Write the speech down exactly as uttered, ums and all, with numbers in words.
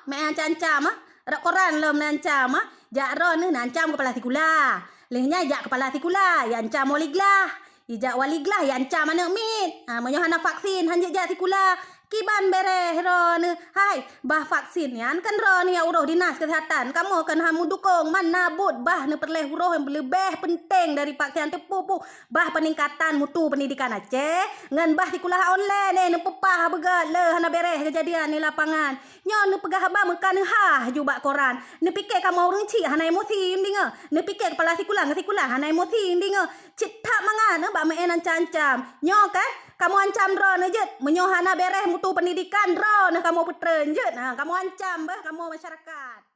Meu'en ancam-ancam, ah. Rot koran lom neuancam, ah. Jak droeneuh neuancam kepala sikula. Lheueh nyan jak kepala sikula, iancam wali glah. Ijak wali glah, iancam aneuk miet. Ha, meunyoe hana vaksin, han jeuet jak sikula. Kiban bereh droeneuh. Hai, bah vaksin nyan kan droeneuh nyang urôh dinas kesehatan. Kamoe kan han meudukong, mana buet bah neupeureulèe uroh nyang leubeh penting dari vaksin teuh, bah peningkatan mutu pendidikan Aceh, ngon bah sikula online, eh, neupeupah beugöt le hana bereh kejadian di lapangan. Nyoe neupeugah haba meuka neuhah ju bak koran. Neupike kamoe ureueng chik hana emosi deungoe. Neupike kepala sikula ngon sikula hana emosi deungoe. Cit that mangat, eh, bak meu'en ancam-ancam. Nyoe kan, kamoe ancam droeneuh jeuet. Meunyoe hana bereh mutu pendidikan, droeneuh kamoe peutreun jeuet. Ha, kamoe ancam beuh kamoe masyarakat.